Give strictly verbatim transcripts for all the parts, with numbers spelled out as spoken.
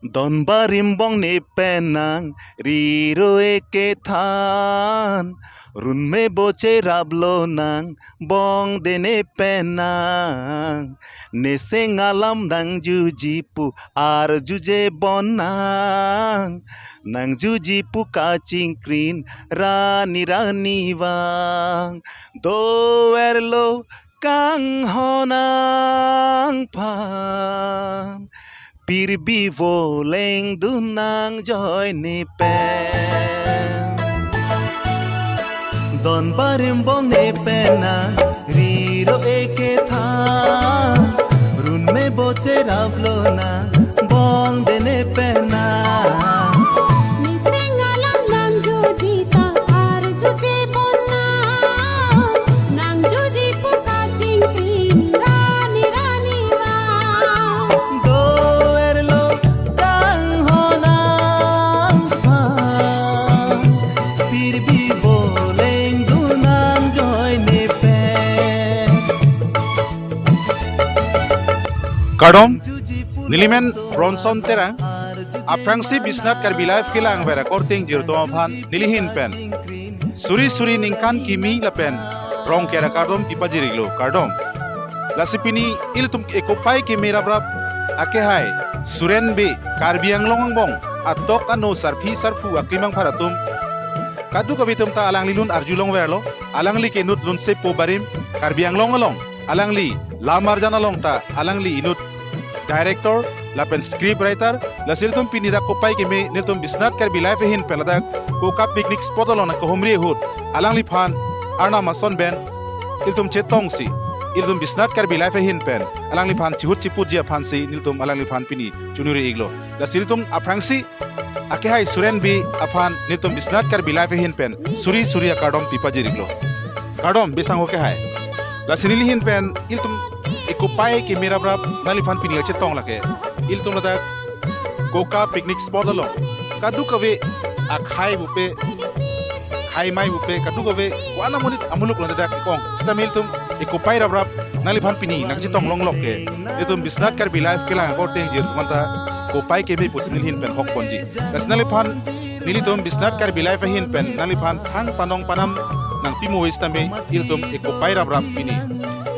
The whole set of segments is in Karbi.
Donbarim bong ne pen nang riro ekethan, runme boche rap lonang bong de ne pen nang. Neseng alam nang juji pu arjuje bon nang, nang juji pu kachingkrin rani rani vang. Doverlo kanghon nangphan, pirbi voleng dun nang joy ne pen. Donbarim bong ne pen nang riro ekethan, runme boche rap lonang bong de ne pen nang. Neseng alam nang juji ta arjuje bon nang, nang juji pu kachingkrin rani rani vang. Doverlo kanghon nangphan, pirbi voleng dun nang joy ne pen. Kardom, nelimen Bronson Terang, aphrangsi Biswanath Karbi Live kelang ver akorte ingjir atum aphan nelihin pen suri suri ningkan kimi lapen Rongker akardom pipajir-iklo, kardom. Lasi pini ilitum ekopai keme raprap akehai Suren Bey, Karbi Anglong angbong atok ano sarpi sarpo akemangphat atum, kadokave atum ta alangli lun arjulong verlo. Alangli ke inut lunsepo barim, Karbi Anglong along alangli lam arjan along ta alangli inut director lapen script writer. Lasi ilitum pini dak kopai keme nelitum Biswanath Karbi Live ahin pen ladak Koka picnic spot along nangkehumri ahut alangliphan arnam ason pen ilitum chetongsi, ilitum Biswanath Karbi Live ahin pen alangliphan chihut chiputji aphansi nelitum alangliphan pini chonghumri-iklo. Lasi ilitum aphrangsi akehai Suren Bey aphan nelitum Biswanath Karbi Live ahin pen suri suri akardom pipajir-iklo. Kardom Bey sangho kehai. Lasi nelihin pen ilitum ekopai keme raprap nangliphan pini kachetong lake ilitum ladak Koka picnic spot along kadokave akhai pupe, khai mai pupe, kadokave ko-an amonit amuluk lo ladak kekong. Sitame ilitum ekopai raprap nangliphan pini nangchetong longlok ke ilitum Biswanath Karbi Live kelang akorte ingjir atum anta kopai keme pusi nelihin pen hok ponji. Lasi nangliphan nelitum Biswanath Karbi Live ahin pen nangliphan thang panong panam nangpimo sitame ilitum ekopai raprap pini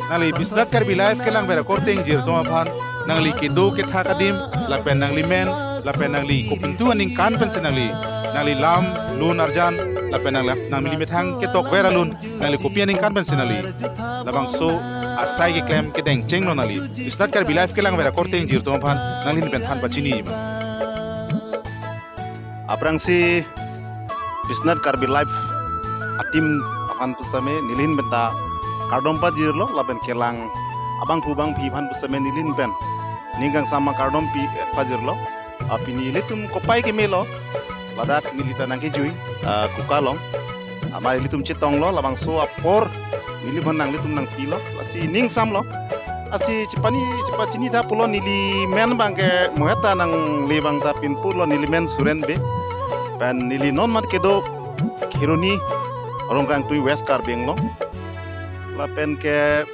nangli Biswanath Karbi Live kelang ver akorte ingjir atum aphan nangli kedo ketha adim lapen nangli men lapen nangli kopintu aningkan pensi nangli, nangli lam lun arjan lapen nangli, nangli methang ketok ver alun nangli kopi aningkan pensi nangli labangso asai keklem kedeng chenglo nangli Biswanath Karbi Live kelang ver akorte ingjir atum aphan nanglihin pen than pachini ma. Aphrangsi Biswanath Karbi Live a-team aphan pusitame nelihin pen ta kardom pajirlo lapen kelang abangphu bangphi aphan pusitame nelihin pen ning kangsam akardom pi pajirlo. Ah, pini ilitum kopai kemelo, ladak neli ta nangkejui, ah, Koka along. Amar ilitum chetonglo, labangso apor neliphan nanglitum nangpilo, lasi ning samlo. Lasi chepani chepachini tha pulo, neli men abangke mohet ta nangle abang ta pinpurlo, neli men Suren Bey. Pen neli non mat kedo Kheroni, Rongkangtui, West Karbi Anglong. Lapen ke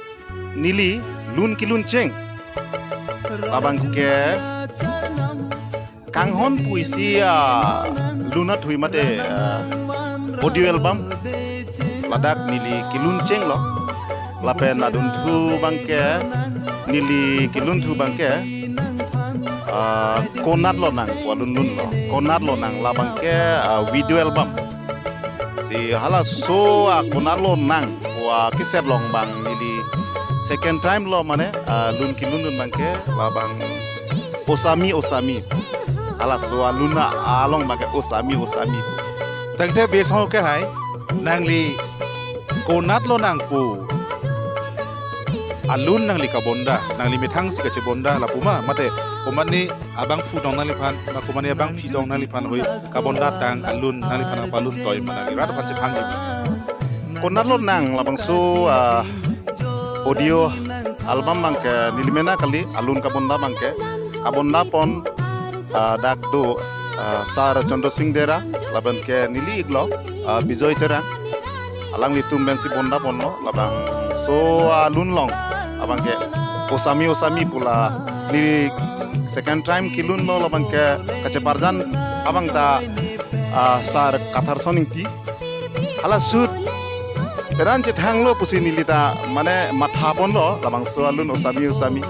neli lun kelun cheng, labangke Kanghon pu isi, ah, lun athui mate, ah, audio album, ladak neli kelun chenglo. Lapen adunthu abangke, neli kelunthu abangke, ah, Konat Lonang pu alun lunlo. Konat Lonang labangke, ah, video album. Si halaso, ah, Konat Lonang pu a-cassette along abang neli second time lo mane, ah, lun kelun dun abangke labang Osami Osami. Halaso alun along abangke Osami Osami. Tangte Bey sangho kehai, nangli Konat Lonang pu alun nangli kabonda, nangli methang si kachebonda lapu ma, mate komatne abangphu dong nangliphan, ma komatne abangphi dong nangliphan hui kabonda tang alun nangliphan kapalun toi ma, nangli rat aphan chethanji ma. Konat Lonang labangso, ah, audio album abangke neli mena kali, alun kabonda abangke kabonda pon, ah, dak do, ah, Sir Chandra Singh Dera, lapen ke neli iklo, ah, Bijoy Terang. Alanglitum pensi bonda ponlo, labangso alun along abangke Osami Osami pu la neli second time kelun lo labang ke kacheparjan abang ta, ah, sar Katharson Ingti. Hala shoot peran chethang lo pusi neli ta mane matha pon lo labangso alun Osami Osami.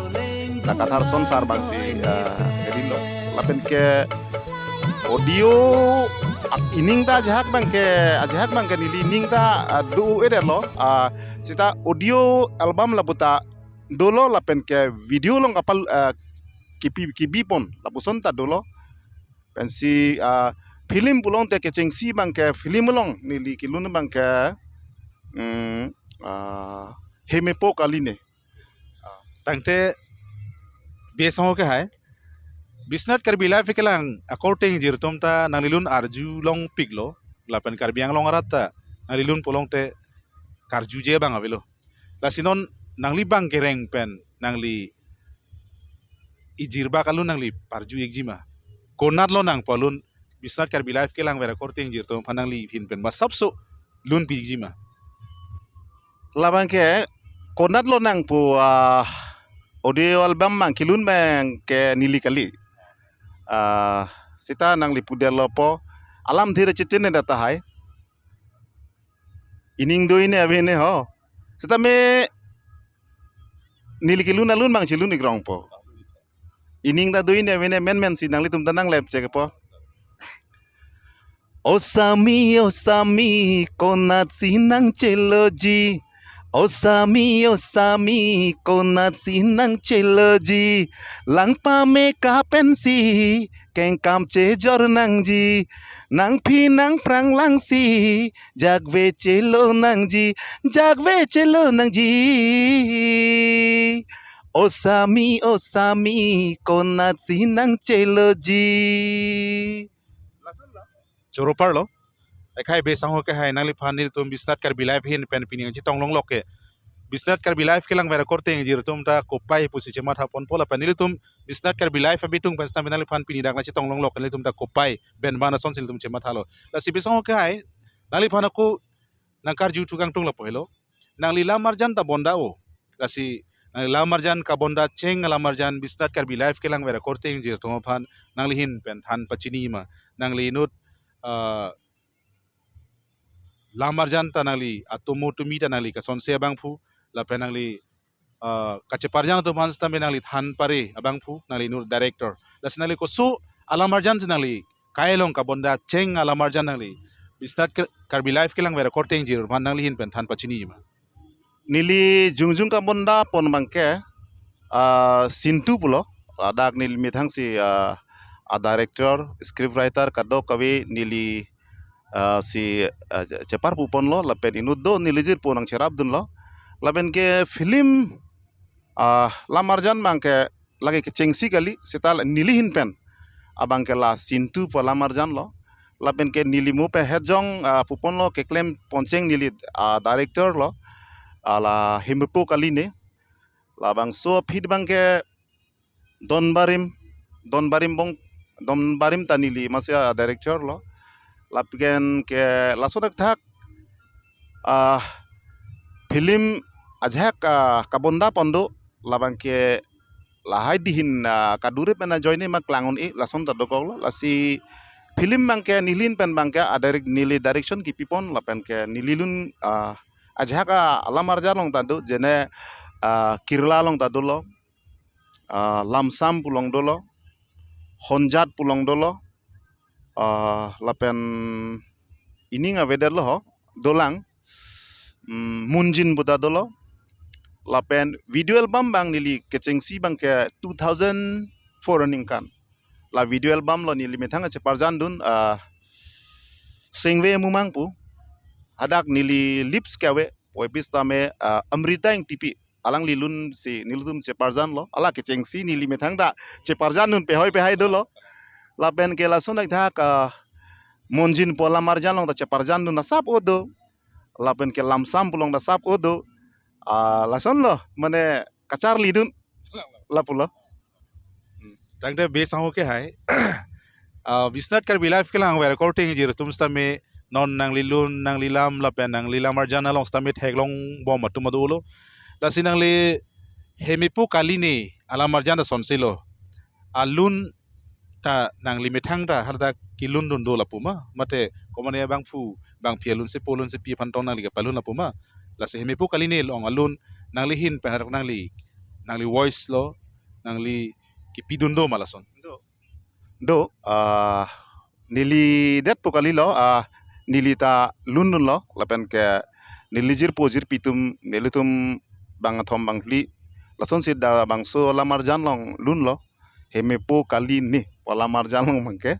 Ta Katharson sar bangsi, ah, edin lo. Lapen ke audio ak-, ining ta ajahak bang ke, ajahak bang ke neli ining ta, ah, do-edet lo. Ah, seta audio album lapu ta dolo lapen ke video along kapal, ah, kipi, kibi pon lapuson ta dolo. Pensi, ah, film pulote kechengsi bang ke film along neli kelun bang ke, mm, ah, Hemepo Kali ne. Tangte bia sango ke hai. Biswanath Karbi Live kelang akorte ingjir atum ta nanglilun arju longpik lo. Lapen Karbi Anglong arat ta nanglilun pulote karjuje abang avelo. Lasi non nangli bang kereng pen nangli ijir bak alun nangli parju-ikji ma? Konat lo nangpo alun Biswanath Karbi Live kelang ver akorte ingjir atum aphan nangli ahin pen ba sapso lunpi-ikji ma? Labang ke konat lo nangpo, ah, audio album bang kelun bang ke neli kali. Ah, seta nangli pudet lo po. Alam thir chitin ne data hai. Ining do-i ne ave ne ho. Seta me neli kelun alun bang chelun-ik rong po. Ining ta do-i ne ave ne menmen si nanglitum ta nanglep chek po. Osami, Osami, konatsi nangcheloji. Osami, Osami, konatsi nangcheloji. Lang pame kapensi kengkam chejor nangji. Nangphi nangphrang langsi jakve chelo nangji. Jakve chelo nangji. Osami, Osami, konatsi nangcheloji. Choro parlo. Ekhai bia sango ke hai, nangliphan nelitum Biswanath Karbi Live ahin pen pini nangchetong longlok ke Biswanath Karbi Live kelang ver akorte ingjir atum ta kopai pusi chematha ponpo lapen nelitum Biswanath Karbi Live abitung pen seta nangliphan pini dak nangchetong longlok ke nelitum ta kopai pen bang asonsi nelitum chemathalo. Lasi bia sango ke hai, nangliphan ako nangkarju thu kangtung lapu helo. Nangli lamarjan ta bonda o. Lasi nangli lamarjan kabonda cheng alamarjan Biswanath Karbi Live kelang ver akorte ingjir atum aphan nangli ahin pen than pachini ma? Nangli inut, ah, lamarjan ta nangli atomo tumi ta nangli kasonse abangphu, lapen nangli, ah, kacheparjan atum aphan seta me nangli than pare abangphu, nangli inut director. Lasi nangli koso alamarjan si nangli kai along kabonda cheng alamarjan nangli Biswanath Kar-, Karbi Live kelang ver akorte ingjir aphan nangli ahin pen than pachini ma? Neli jongjong kabonda pon bang ke, ah, Sintu pulo. Ladak neli methang si, ah, a director, script writer kadokave neli, ah, si, ah, chepar pu ponlo lapen inut do neli jirpo nangcherap dunlo. Lapen ke film, ah, lamarjan bang ke lake kechengsi kali, seta la neli ahin pen abang ke la Sintu pu lamarjan lo. Lapen ke neli mo pe het jong, ah, pu ponlo keklem poncheng neli, ah, director lo. Ah, la Hemepo Kali ne. Labangso aphi bang ke Don Barim, Don Barim bong, Don Barim ta neli masi, ah, director lo. Lapen ke laso thakthak, ah, film ajahak, ah, kabonda pon do, labang ke lahai dihin, ah, kadure pen ajoine ma klang un-e lason ta dokok lo. Lasi film bang ke neli ahin pen bang ke a direct, neli direction kipi pon lapen ke neli lun, ah, ajahak, ah, alamarjan along ta do, jene, ah, Kerala along ta dolo, ah, Lamsam pu along dolo, Honjat pu along dolo, ah, lapen ining avedet lo ho, dolang, mm, Munjin pu ta dolo, lapen video album bang neli kechengsi bang ke two thousand four aningkan. La video album lo neli methang cheparjan dun, ah, Sengve Mumang pu, hadak neli lips ke ave, puvoipi seta me, ah, Amrita Engtipi, alangli lun si nelitum cheparjan lo, ala kechengsi neli methang ta cheparjan dun pehoi pehai dolo. Lapen ke lason thakthak, ah, Munjin pu lamarjan along ta cheparjan dun asap o do. Lapen ke Lamsam pu along ta asap o do. Ah, lason lo, mane kacharli dun lapulo. Tangte bia sango ke hai. Ah, Biswanath Karbi Live kelang ver akorte ingjir atum seta me non nangli lun, nangli lam lapen nangli lamarjan along seta me theklong bom atum ta dolo. Lasi nangli Hemepo Kali ne alamarjan ta sonse lo. alun ta nangli methang ta hadak kelun dun do lapu ma, mate komane bangphu bangphi alun sepo alun sepi aphan tong nangli kapalun lapu ma? Lasi Hemepo Kali Ne along alun nangli ahin pen hadak nangli, nangli voice lo, nangli kipidun do ma lason? Do, do, ah, neli detpo kalilo, ah, neli ta lun dunlo, lapen ke neli jirpo jirpi atum, nelitum bangkethom bangphli, lasonsi dak bangso Lamarjan along lunlo, Hemepo Kali Ne pu Lamarjan along abangke.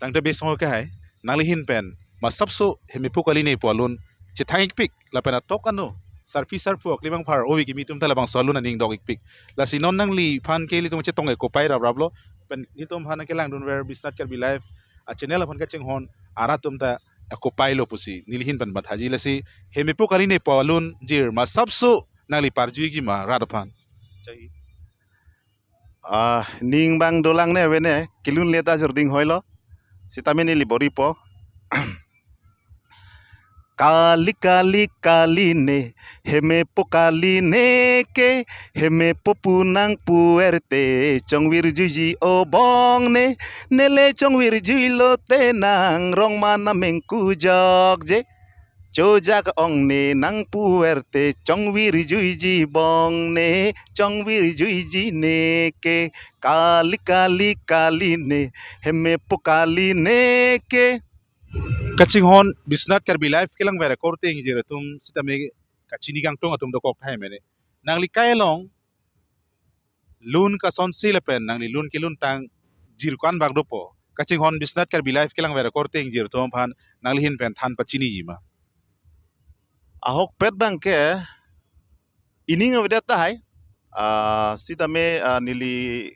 Tangte Besong Kehai, nangli ahin pen masapso Hemepo Kali Ne pu alun chethang ikpik, lapen atok ano sarpi sarpo akli bangphar ove kimi atum ta labangso alun aning dok ikpik. Lasi non nangliphan ke ilitum chetong ekopai rapraplo, pen ilitum aphan kelangdunver Biswanath Karbi Live a-channel aphan kachinghon arat atum ta ekopai lo pusi neli ahin pen mathaji. Lasi Hemepo Kali Ne pu alun jir masapso nangli parju ikji ma rat aphan? Ah, ning abang dolang ne ave ne, kelun le ta jording hoilo. Sitame neli bor-ipo. Kali, kali, kali ne, Hemepo Kali Ne ke, Hemepo pu nangpuver te, chongvir juiji o bong ne, nele chongvir juilo te nang rong mana mengku jokje. Chojak ong ne nangpuver te, chongvir juiji bong ne, chongvir juiji ne ke, kali, kali, kali ne, Hemepo Kali Ne ke. Kachinghon Biswanath Karbi Live kelangver akorte ingjir atum sitame kachini kangtung atum dokok tahai mene. Nangli kai along lun kasonsi lapen nangli lun keluntang jir ko-an bak dopo? Kachinghon Biswanath Karbi Live kelangver akorte ingjir atum aphan nangli ahin pen than pachiniji ma? Ahokpet abangke ining avedet tahai. Ah, sitame, ah, neli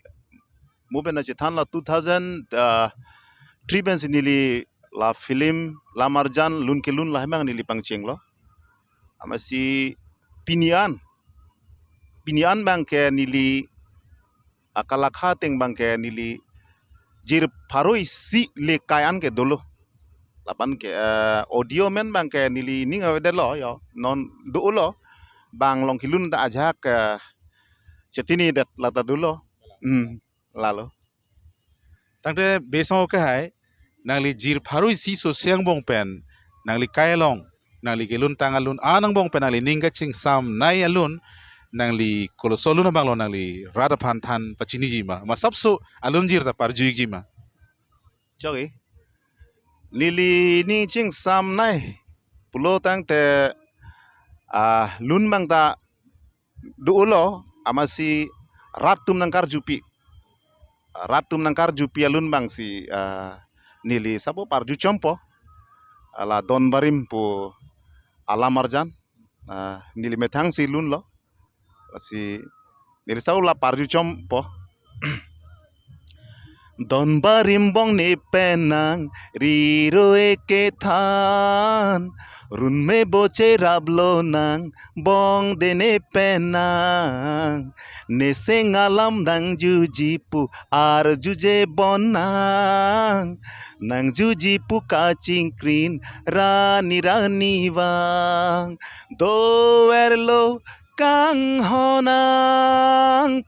mo pen chethanlo two thousand, ah, three pensi neli la film Lamarjan lun kelun lahai abang neli pangchenglo. Amatsi pini an, pini an abangke neli, ah, kalakha ateng abangke neli jir pharo isi le kai an ke dolo. Lapen ke, eh, audio amen abangke neli ning avedetlo yo. Non dolo, bang along kelun ta ajahak, eh, chetinidet lata dolo. Hmm, lalo. Tangte Besong Kehai, nangli jir pharo isi sosi angbong pen nangli kai along, nangli keluntang alun an angbong pen nangli ning kachingsamnei alun, nangli koloso alun abanglo nangli rat aphan than pachiniji ma? Masapso alun jir ta parju ikji ma? Chok-i, neli ning chingsamnei pulo tangte, ah, lun abang ta dolo, amatsi rat atum nangkarjupi. Rat atum nangkarjupi alun abangsi, ah, neli sabo parju chompo. Ah, la Don Barim pu Lamarjan, ah, neli methangsi lunlo. Lasi neli sabo la parju chompo. Don Barim bong ne penang, riro ekethan, runme bo cherap lonang, bong de ne penang. Ne seng alam nangjuji pu arjuje bon nang. Nangjuji pu kachingkrin rani rani vang. Doverlo kanghon nangphan,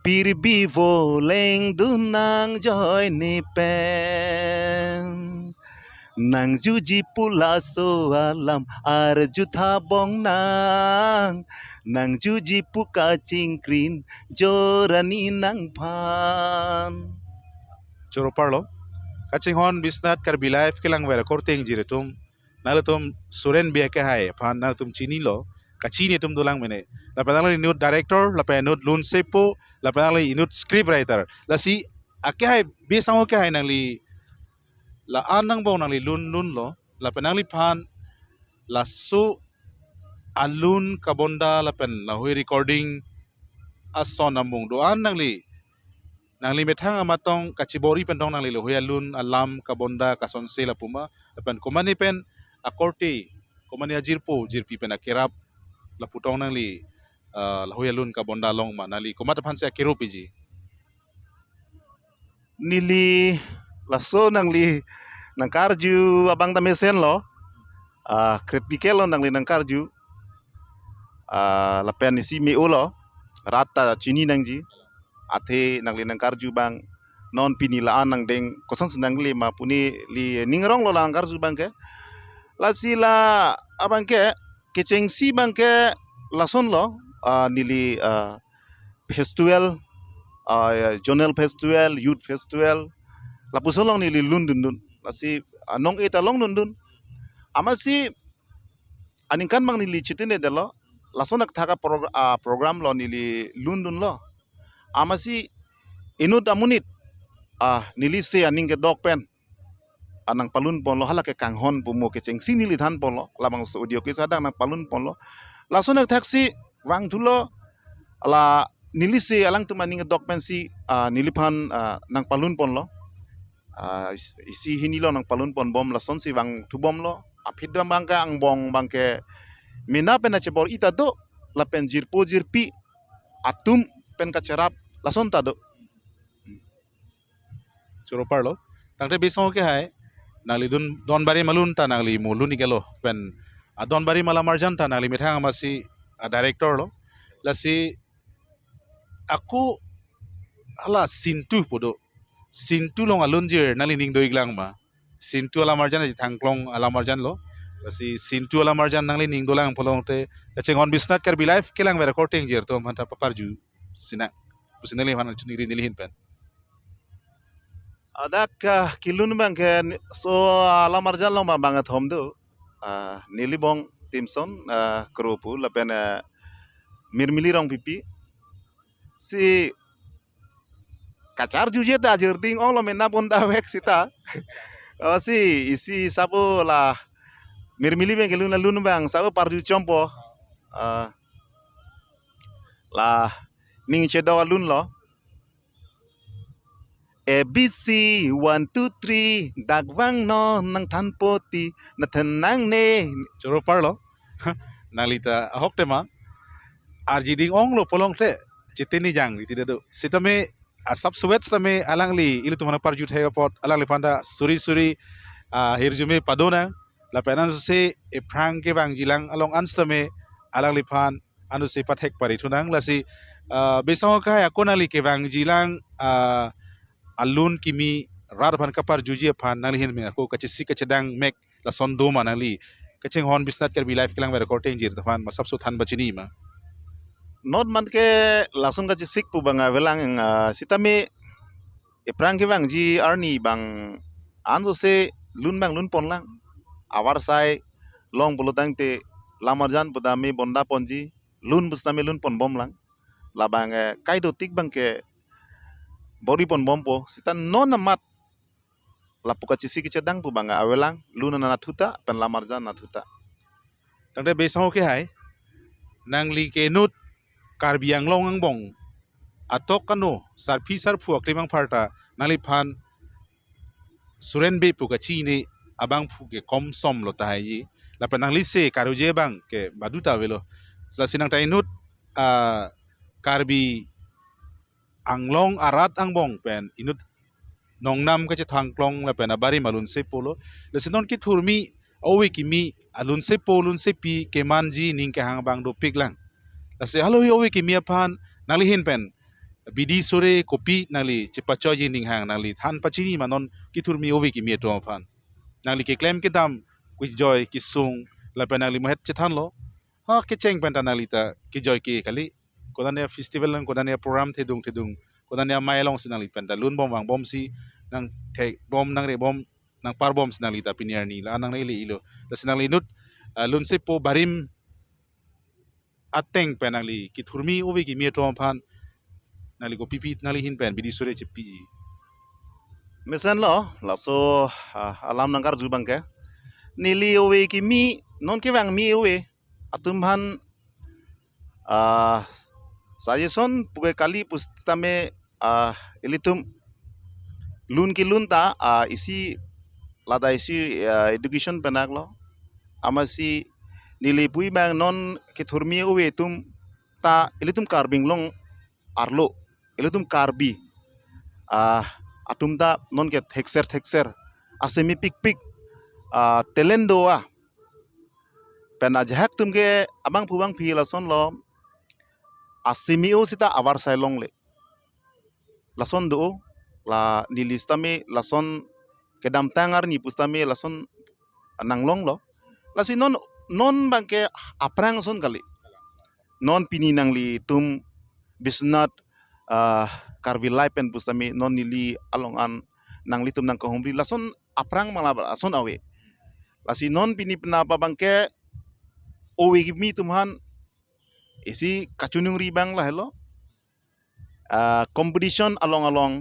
pirbi voleng dun nang joine pen. Nangjuji pu laso alam arjutha bong nang. Nangjuji pu kachingkrin jorani nangphan. Choro parlo. Kachinghon Biswanath Karbi Live kelangver akorte ingjir atum, nanglitum Suren Bey Kehai aphan nangtum chinilo, kachini atum dolang mene. Lapen nangli inut director, lapen inut lun sepo, lapen nangli inut script writer. Lasi akehai Besong Kehai nangli la-an angbong nangli lun lunlo, lapen nangliphan laso alun kabonda lapen lahei recording ason amung do-an nangli, nangli methang amatong kachibor-i pen tong nangli lahei alun alam kabonda kasonse lapu ma, lapen komane pen akorte, komane ajirpo jirpi pen akerap lapu tong nangli, ah, lahei alun kabonda long ma, nangli komat aphansi akerap piji? Neli laso nangli nangkarju abang ta mesenlo. Ah, critical lo nangli nangkarju. Ah, lapen isi me-olo, rat ta chini nangji. athe nangli nangkarju abang non pini la-an nangdeng kosonsi nangli ma pu neli ning arong lo la nangkarju abang ke. Lasi la abang ke kechengsi abang ke lason lo, ah, neli, ah, festival, ah, zonal festival, youth festival, lapuson along neli lun dundun. Lasi, ah, nong-e ta long dundun. Amatsi aningkan abang neli chitine detlo, lason akthak a progr-, ah, program lo neli lun dunlo. Amatsi inut amonit, ah, neli se aning kedok pen, ah, nangpalun ponlo, hala ke kanghon pu mo kechengsi neli than ponlo, labangso audio ke sadang nangpalun ponlo. Lason akthaksi vangthulo, la neli se alangtum aning kedok pensi, ah, neliphan, ah, nangpalun ponlo. Ah, is-, isi hini lo nangpalun ponbom, lasonsi vangthubomlo. Aphi dam abang ke angbong abang ke mena pen achebor-i ta do, lapen jirpo jirpi atum pen kacherap lason ta do. Choro parlo. Tangte bisong ke hai, nangli dun Donbari malun ta nangli mo lun ikelo pen, ah, Donbari mala marjan ta nangli methang amatsi, ah, director lo. Lasi ako hala Sintu pu do. Sintu along alunjir nangli ning do-iklang ma? Sintu ala marjan aji Thangklong ala marjan lo. Lasi Sintu ala marjan nangli ning dolang pulote, kachinghon Biswanath Karbi Live kelang vera korte ingjir atum aphanta paparju sinang pusi neliphan chuningri nelihin pen. Adak, ah, kelun abang ke ni-, so, ah, ala marjan along abang, abang athom do. Ah, neli bong Timson, ah, Kro pu lapen, ah, Mirmili Rongpipi. Si kacharjuje ta jirding ong lo mena pon davek sita. Oh, si isi sabo la Mirmili abang kelun alun abang sabo parju chompo. Ah, la ning chedok alun lo. A B C, one, two, three, dak vangnon nangthan poti, nathan nangne. Choro parlo. Nangli ta ahok tema. Arji ding ong lo pulote, chitini jang riti dedo. Sitame asap suwet sitame alangli ilitum aphan parju thek apot, alangliphan ta suri suri, ah, hirjume padonang. Lapen ansi ephrang kevangjilang along an sitame alangliphan ansi pathek pari thunang. Lasi, ah, bisong ke hai ako nangli kevangjilang, ah, alun kimi rat aphan kaparjuji aphan nanglihin pen ako kachesik kachedang mek lason do ma nangli kachinghon Biswanath Karbi Live kelang vera korte ingjir atum aphan masapso than pachini ma? Non man ke lason kachesik pu abang avelang, ah, sitame ephrang kevangji arni abang ansose lun abang lun ponlang. Avarsai long pulo tangte la marjan pu tame bonda ponji, lun pu sitame lun ponbomlang. Labang, eh, kaido tik abang ke bor-i ponbompo, sita non amat lapu kachesik kachedang pu abang avelang, lun anatthu ta pen la marjan anatthu ta. Tangte bisong ke hai, nangli ke inut Karbi Anglong angbong atok kano sarpi sarpo aklim apharta nangliphan suren be pu kachini abangphu ke komsom lo tahai. Lapen nangli se karuje abang ke badu ta avelo. Lasi nang ta inut, ah, Karbi Anglong arat angbong pen inut nongnam kachethangklong lapen abarim alunsepo lo. Lasi non kethurmi ove kimi alunsepo alunsepi kemanji ning kehang abang dopiklang. Lasi halahui ove kimi aphan nanglihin pen bidi sore kopi nangli chepachoji ning hang nangli than pachini ma non kethurmi ove kimi atum aphan? Nangli keklem kedam kejoi kesung lapen nangli mohet chethanlo. Ha kecheng pen ta nangli ta kejoi ke kali. Konane festival lang, konane program thedung thedung, konane amei alongsi nangli pen ta lunbom vangbomsi nangthekbom nangrebom nangparbomsi nangli ta pini arni la nangle-ilo. Lasi nangli inut, ah, lunsepo barim ateng pen nangli kethurmi ove kimi atum aphan nangli kopipi nanglihin pen bidi sore chepiji? Mesenlo, laso, ah, alam nangkarju abang ke. Neli ove kimi, non kevangmi ove atum aphan, ah, suggestion pu ke kali pu sitame, ah, ilitum lun kelun ta, ah, isi ladak isi, ah, education penak lo. Amatsi neli pu abang non kethurmi ove atum ta ilitum Karbi Anglong arlo, ilitum Karbi, ah, atum ta non ke thekser thekser, asemi pikpik, ah, talent do ah. Pen ajahak atum ke abangphu abangphi lasonlo, asemi o sita avarsai longle. lason do, la neli sitame lason kedamtang arni pusitame lason nanglonglo. Lasi non, non abangke aphrang ason kali. Non pini nanglitum Biswanath, ah, Karbi Live pen pusitame non neli along an nanglitum nangkahumri lason aphrang mala ason ave. Lasi non pini penap abangke ove kimi atum aphan isi kachiningri abang lahelo. Ah, competition along along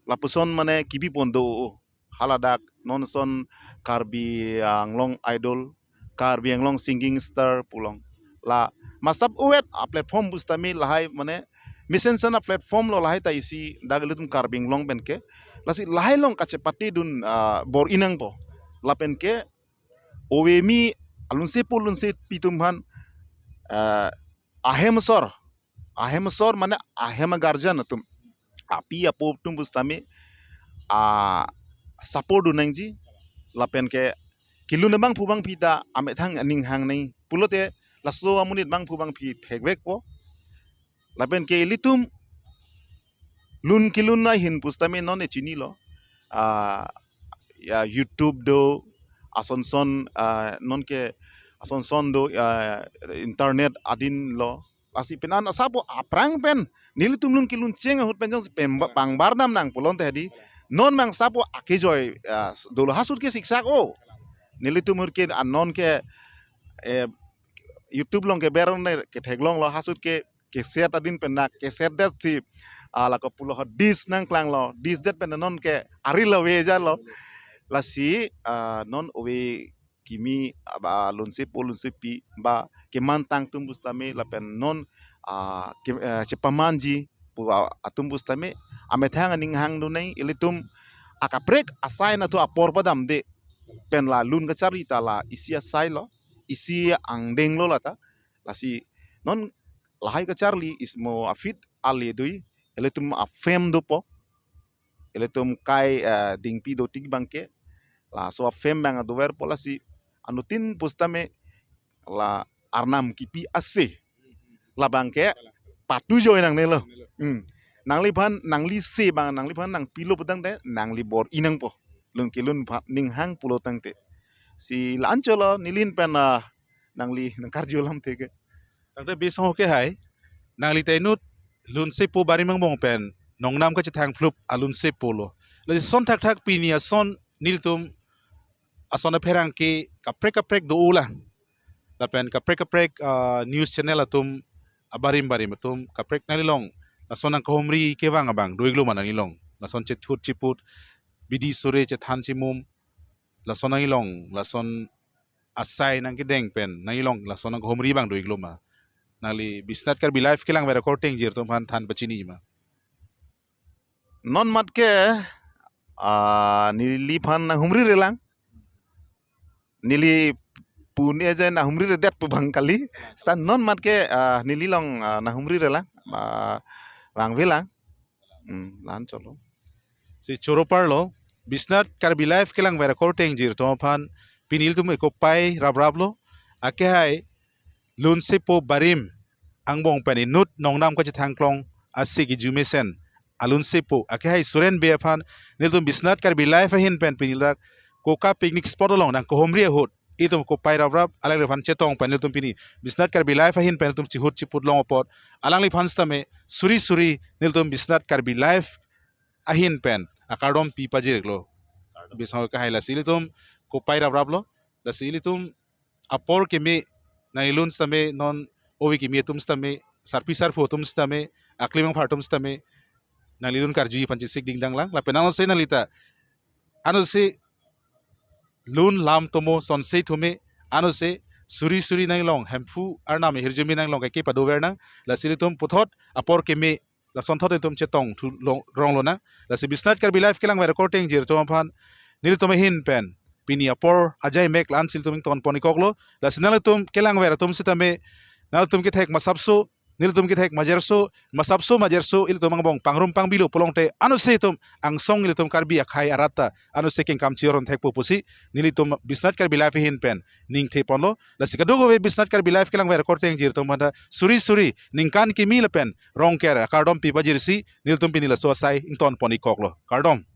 lapuson mane kibipon do, haladak non ason Karbi Anglong Idol, Karbi Anglong Singing Star pu along. La masap uvet a-platform pusitame lahai mane mesensen a-platform lo lahai ta isi dak ilitum Karbi Anglong pen ke. Lasi lahai along kachepatedun, ah, bor-i nangpo. Lapen ke ove kimi alunsepo lunsepi atum aphan, ah, ahem asor, ahem asor mane ahem a-guardian atum, api apo atum pusitame, ah, support dun nangji. Lapen ke kelun abangphu bangphi ta amethang aning hang nangji pulote laso amonit bangphu bangphi thekvekpo. Lapen ke ilitum lun kelun ahin pusitame non e chinilo. Ah, ya YouTube do, asonson, ah, non ke asonson do, ah, internet adin lo. Lasi penan asapo aphrang pen nelitum lun kelun cheng ahut pen jongsi pen pangbar dam nang pulote hedi, non abang sapo akejoi, ah, dolo, hasut ke siksak o. Nelitum ahut ke anon ke, eh, YouTube along ke ber ne ketheklonglo, hasut ke cassette adin pen na cassette det si, ah, lake pulo ho disc nangklanglo, disc det pen non ke arilo ave jalo. Lasi, ah, non ove kimi aba lunsepo lunsepi ba kemantang atum pusitame lapen non, ah, ke, eh, chepamanji pu, ah, atum pusitame amethang aning hang dun nangji. Ilitum akaprek asai nathu apor padamde pen la lun kacharli ta la isi asai lo, isi angdeng lo lata. Lasi non lahai kacharli isi mo a-feet ale do, ilitum a-fame dopo. Ilitum kai, eh, Dingpi Dotik abangke, laso a-fame abang adoverpo. Lasi anuttin pusitame la arnam kipi ase, labangke patujoi nangnelo. Hmm. Nangliphan, nangli ase abang nangliphan nangpilo putangte nangli bor-i nangpo, lun kelun aphan ning hang pulo tangte. Si la-an cholo neli ahin pen, ah, nangli nangkarju alamthe ke. Tangte Bisong Kehai, nangli ta inut lunsepo barim angbong pen nongnam kachethang phlup alunsepo lo. Lasi ason thakthak pini ason nelitum ason apherangke kaprek kaprek do-olang. Lapen kaprek kaprek, ah, news channel atum abarim barim atum kaprek nanglilong lason nangkahumri kevang abang do-iklo ma nanglilong? Lason chethut chiput, bidi sore chethan chimum, lason nanglilong, lason asai nangkedeng pen nanglilong lason nangkahumri abang do-iklo ma? Nangli Biswanath Karbi Live kelang ver akor tengjir atum aphan than pachini ma? Non mat ke, ah, neliphan nanghumri relang. Neli pune je nanghumri redet pu abang kali. Seta non mat ke, ah, nelilong, ah, nanghumri relang. Ah, vangvelang. Hmm, la-an cholo. Si choro parlo, Biswanath Karbi Live kelang ver akor tengjir atum aphan pini ilitum ekopai rapraplo. Akehai lunsepo barim angbong pen inut nongnam kachethang klong ase kejumesen alunsepo akehai Suren Bey aphan nelitum Biswanath Karbi Live ahin pen pini ladak Koka picnic spot along nangkahumri ahut itum kopai raprap alangliphan chetong pen nelitum pini Biswanath Karbi Live ahin pen nelitum chihut chiput long apot alangliphan sitame suri suri nelitum Biswanath Karbi Live ahin pen akardom pi pajir-iklo. Bisong Kehai, lasi ilitum kopai rapraplo, lasi ilitum apor keme nanglilun sitame, non ove kimi atum sitame, sarpi sarpo atum sitame, akli mangphar atum sitame nanglilun karju aphan chesik dingdang lang. Lapen anose nanglita, anose lun lam tomo sonse thume, anose suri suri nanglong, Hemphu arnam ahirjume nanglong kaike padover nang. Lasi ilitum puthot apor keme lasonthot ilitum chetong thu long, rong lonang. Lasi Biswanath Karbi Live kelang ver akor tengjir atum aphan nelitum ahin pen pini apor ajai mek la-an si ilitum ington pon-ikoklo. Lasi nanglitum kelang ver atum sitame, nanglitum kethek masapso nelitum kethek majerso, masapso majerso ilitum angbong pangrum pangbilo pulote anutsi itum angsong ilitum Karbi akhei arat ta anutsi kengkam chirun thekpo pusi nelitum Biswanath Karbi Live ahin pen ningthe ponlo. Lasi kadokave Biswanath Karbi Live kelangver korte ingjir atum aphanta suri suri ningkan kimi lapen Rongker akardom pipajirsi nelitum pini laso asai ington pon ikkoklo. Kardom.